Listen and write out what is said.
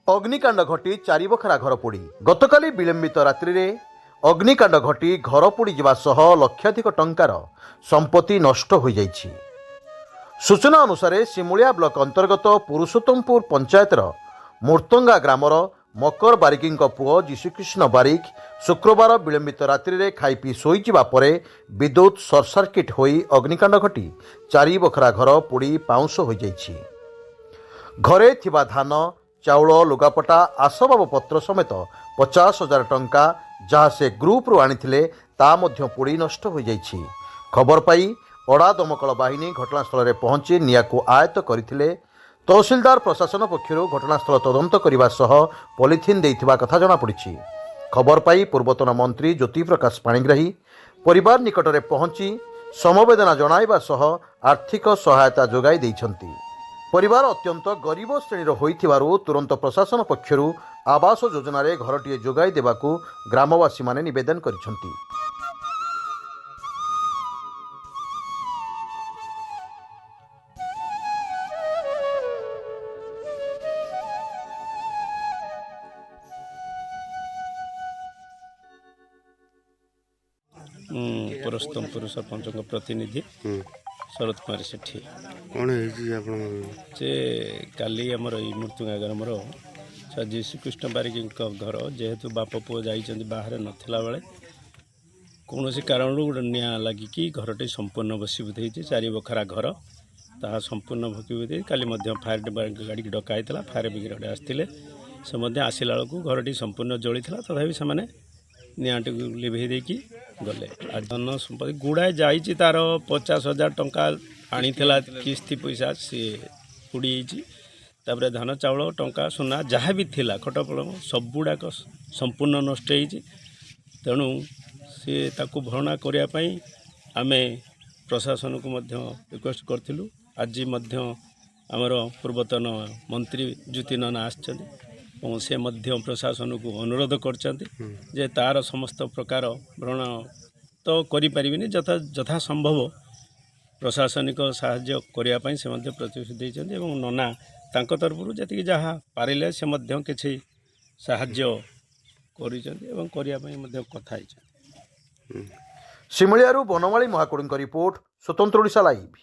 ଅଗ୍ନିକାଣ୍ଡ ଘଟି ଚାରିବଖରା ଘର ପୋଡ଼ି। ଗତକାଲି ବିଳମ୍ବିତ ରାତ୍ରିରେ ଅଗ୍ନିକାଣ୍ଡ ଘଟି ଘର ପୋଡ଼ିଯିବା ସହ ଲକ୍ଷାଧିକ ଟଙ୍କାର ସମ୍ପତ୍ତି ନଷ୍ଟ ହୋଇଯାଇଛି। ସୂଚନା ଅନୁସାରେ, ସିମୁଳିଆ ବ୍ଲକ ଅନ୍ତର୍ଗତ ପୁରୁଷୋତ୍ତମପୁର ପଞ୍ଚାୟତର ମୂର୍ତ୍ତଙ୍ଗା ଗ୍ରାମର ମକର ବାରିକଙ୍କ ପୁଅ ଯୀଶୁକୃଷ୍ଣ ବାରିକ ଶୁକ୍ରବାର ବିଳମ୍ବିତ ରାତ୍ରିରେ ଖାଇ ପିଇ ଶୋଇଯିବା ପରେ ବିଦ୍ୟୁତ୍ ସର୍ଟସର୍କିଟ୍ ହୋଇ ଅଗ୍ନିକାଣ୍ଡ ଘଟି ଚାରି ବଖରା ଘର ପୋଡ଼ି ପାଉଁଶ ହୋଇଯାଇଛି। ଘରେ ଥିବା ଧାନ, ଚାଉଳ, ଲୁଗାପଟା, ଆସବାବପତ୍ର ସମେତ 50,000 ଟଙ୍କା, ଯାହା ସେ ଗ୍ରୁପରୁ ଆଣିଥିଲେ, ତା ମଧ୍ୟ ପୋଡ଼ି ନଷ୍ଟ ହୋଇଯାଇଛି। ଖବର ପାଇ ଅଡ଼ା ଦମକଳ ବାହିନୀ ଘଟଣାସ୍ଥଳରେ ପହଞ୍ଚି ନିଆଁକୁ ଆୟତ୍ତ କରିଥିଲେ। ତହସିଲଦାର ପ୍ରଶାସନ ପକ୍ଷରୁ ଘଟଣାସ୍ଥଳ ତଦନ୍ତ କରିବା ସହ ପଲିଥିନ୍ ଦେଇଥିବା କଥା ଜଣାପଡ଼ିଛି। ଖବର ପାଇ ପୂର୍ବତନ ମନ୍ତ୍ରୀ ଜ୍ୟୋତିପ୍ରକାଶ ପାଣିଗ୍ରାହୀ ପରିବାର ନିକଟରେ ପହଞ୍ଚି ସମବେଦନା ଜଣାଇବା ସହ ଆର୍ଥିକ ସହାୟତା ଯୋଗାଇ ଦେଇଛନ୍ତି। ପରିବାର ଅତ୍ୟନ୍ତ ଗରିବ ଶ୍ରେଣୀର ହୋଇଥିବାରୁ ତୁରନ୍ତ ପ୍ରଶାସନ ପକ୍ଷରୁ ଆବାସ ଯୋଜନାରେ ଘରଟିଏ ଯୋଗାଇ ଦେବାକୁ ଗ୍ରାମବାସୀମାନେ ନିବେଦନ କରିଛନ୍ତି। ମୁଁ ପୁରୁଷୋତ୍ତମପୁର ସରପଞ୍ଚଙ୍କ ପ୍ରତିନିଧି ଶରତ କୁମାର ସେଠୀ। କ'ଣ ହେଇଛି ଆପଣଙ୍କ? ଯେ କାଲି ଆମର ଏଇ ମୃତ୍ୟୁଙ୍ଗା ଗ୍ରାମର ଯୀଶୁକୃଷ୍ଣ ବାରିକଙ୍କ ଘର, ଯେହେତୁ ବାପ ପୁଅ ଯାଇଛନ୍ତି ବାହାରେ, ନଥିଲା ବେଳେ କୌଣସି କାରଣରୁ ଗୋଟେ ନିଆଁ ଲାଗିକି ଘରଟି ସମ୍ପୂର୍ଣ୍ଣ ଭସ୍ମୀଭୂତ ହେଇଛି। ଚାରି ବଖରା ଘର, ତାହା ସମ୍ପୂର୍ଣ୍ଣ ଭସ୍ମୀଭୂତ ହେଇ କାଲି ମଧ୍ୟ ଫାୟାର ଡିପାର୍ଟମେଣ୍ଟ ଗାଡ଼ିକି ଡକା ହେଇଥିଲା। ଫାୟାର ବ୍ରିଗେଡ଼ ଆସିଥିଲେ। ସେ ମଧ୍ୟ ଆସିଲା ବେଳକୁ ଘରଟି ସମ୍ପୂର୍ଣ୍ଣ ଜଳିଥିଲା। ତଥାପି ସେମାନେ ନିଆଁଟିକୁ ଲିଭେଇ ଦେଇକି ଗଲେ। ଆଉ ଧନ ସମ୍ପତ୍ତି ଗୁଡ଼ାଏ ଯାଇଛି। ତାର 50,000 ଟଙ୍କା ଆଣିଥିଲା କିସ୍ତି ପଇସା, ସିଏ ପୋଡ଼ି ଯାଇଛି। ତାପରେ ଧାନ, ଚାଉଳ, ଟଙ୍କା, ସୁନା ଯାହା ବି ଥିଲା, ଖଟ ପଲଙ୍କ ସବୁଗୁଡ଼ାକ ସମ୍ପୂର୍ଣ୍ଣ ନଷ୍ଟ ହେଇଛି। ତେଣୁ ସିଏ ତାକୁ ଭରଣା କରିବା ପାଇଁ ଆମେ ପ୍ରଶାସନକୁ ମଧ୍ୟ ରିକ୍ୱେଷ୍ଟ କରିଥିଲୁ। ଆଜି ମଧ୍ୟ ଆମର ପୂର୍ବତନ ମନ୍ତ୍ରୀ ଜ୍ୟୋତି ନନା ଆସିଛନ୍ତି ଏବଂ ସେ ମଧ୍ୟ ପ୍ରଶାସନକୁ ଅନୁରୋଧ କରିଛନ୍ତି ଯେ ତାର ସମସ୍ତ ପ୍ରକାର ଭରଣ ତ କରିପାରିବେନି, ଯଥା ଯଥା ସମ୍ଭବ ପ୍ରଶାସନିକ ସାହାଯ୍ୟ କରିବା ପାଇଁ ସେ ମଧ୍ୟ ପ୍ରତିଶ୍ରୁତି ଦେଇଛନ୍ତି ଏବଂ ନନା ତାଙ୍କ ତରଫରୁ ଯେତିକି ଯାହା ପାରିଲେ ସେ ମଧ୍ୟ କିଛି ସାହାଯ୍ୟ କରିଛନ୍ତି ଏବଂ କରିବା ପାଇଁ ମଧ୍ୟ କଥା ହେଇଛନ୍ତି। ସିମୁଳିଆରୁ ବନମାଳୀ ମହାକୁଡ଼ଙ୍କ ରିପୋର୍ଟ, ସ୍ୱତନ୍ତ୍ର ଓଡ଼ିଶା ଲାଇଭ୍।